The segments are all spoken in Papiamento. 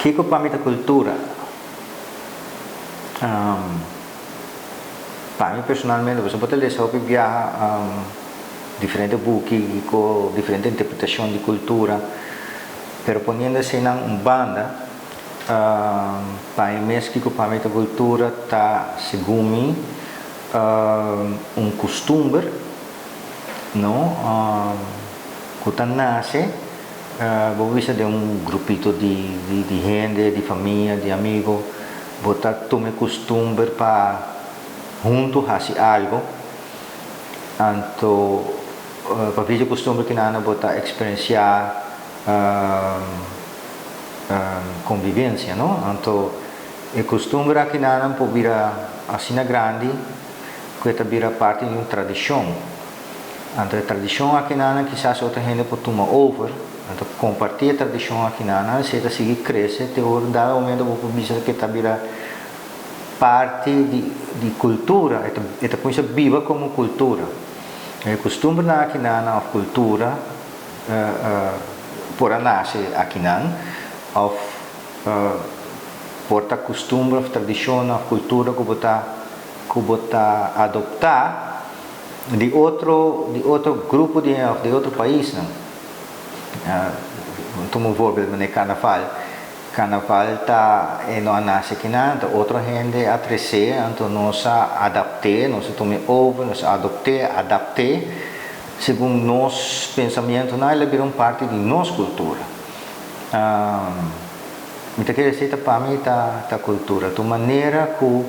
Kiko pa mi ta kultura? Pa mi personalmente, boso por ta lesa hopi biaha diferente buki ku diferente interpretashon di kultura, pero poniendo eseinan un banda, pa mi mes kiko pa mi ta kultura ta segun mi un kustumber, no, ku ta nase bo bisa den un grupito di di hende, di famia, di amigo, bo ta tuma e kustumber pa huntu hasi algo, anto pa via di kustumber kinan bo ta eksperensiá konvivensia, no? Anto e kustumber akinan por bira asina grandi ku e ta bira parti di un tradishon. Anto e tradishon akinan kisas otro hende por tuma over, anto kompartí e tradishon akinan, esei ta sigui krese te ora dado momento bo por bisa ku e ta bira parti di di kultura, e ta e ta kuminsá biba komo kultura. E kustumbernan akinan òf kultura por a nase akinan òf por ta kustumber òf tradishonnan òf kultura ku bo ta ku bo ta adoptá di otro di otro grupo di hende òf di otro paisnan. Tuma un voorbeeld manera karnaval. Karnaval ta e no a nase akinan, ta otro hende a tres'é, anto nos a adapt'é, nos a tum'é over, nos a adopt'é, adapt'é segun nos pensamientonan, el a bira un parti di nos kultura. Mi ta kere esei ta pa mi ta ta kultura, ta un manera ku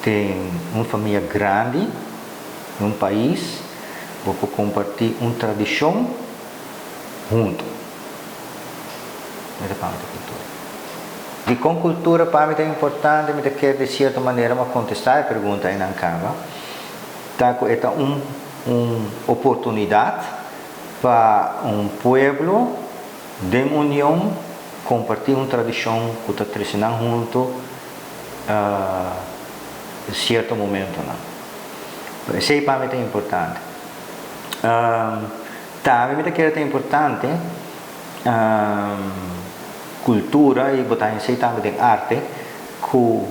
Den un famia grandi, den un pais, bo por comparti un tradicion hunto. Mi ta papia di cultura. Dicon cultura pa mi ta importante? Mi ta kier di cierto manera mi a contesta e pregunta einan caba, ta cu e ta un un oportunidad pa un pueblo den union comparti un tradicion cu ta trece nan hunto cierto momentonan. Esey pa mi ta importante. Tambe mi ta kere ta importante cultura y bo ta esey tambe den arte cu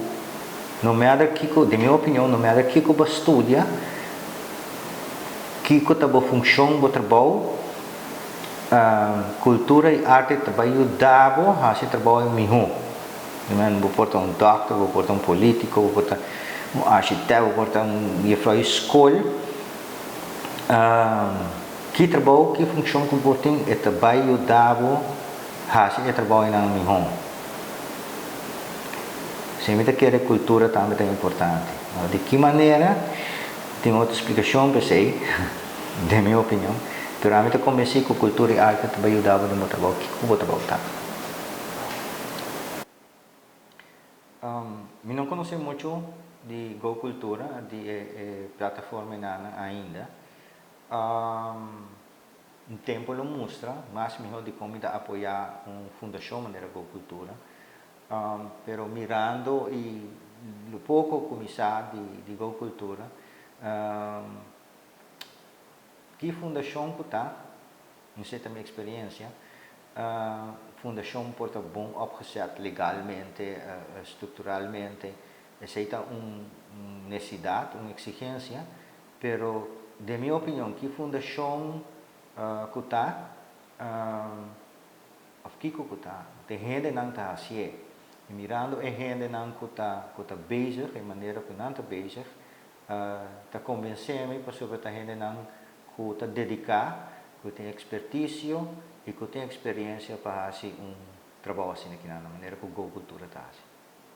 no matter kico, den mi opinion, no matter kico bo a studia, kico ta bo funcion, bo trabou, cultura y arte ta bay yuda bo haci e trabou miho. Bo por ta un dòkter, bo por ta un polítiko, bo por ta un architèkt, bo por ta un jefrou di skol. Ki trabou, ki funshon ku bo tin, e ta bai yuda bo hasi e trabou einan mihó. Si mi ta kere kultura tambe ta importante. Di ki manera, tin otro splikashon pa esei, den mi opinion, pero ami ta kombensí ku kultura i arte ta bai yuda bo den bo trabou, kiko ku bo trabou ta. Mi no conoce mucho di Go Cultura, di e plataforma enanan ainda. Un tempo lo mustra mas miho di con mi ta apoya un fundacion manera Go Cultura. Pero mirando y lo poco cu mi sa di Go Cultura, ki fundacion cu ta, Esei ta mi experiencia. Fundacion por ta bon opgezet legalmente, structuralmente. Esei ta un necesidad, un exigencia. Pero den mi opinion ki fundacion cu ta of kico cu ta, ta e hendenan ta hacié. Y mirando e hendenan cu ta cu ta bezig, e manera cu nan ta bezig, Ta konvensé mi pasobra ta hendenan ku ta dediká, ku tin ekspertisio i ku tin eksperiensia pa hasi un trabou asina kinan, na manera ku Go Cultura ta hasi.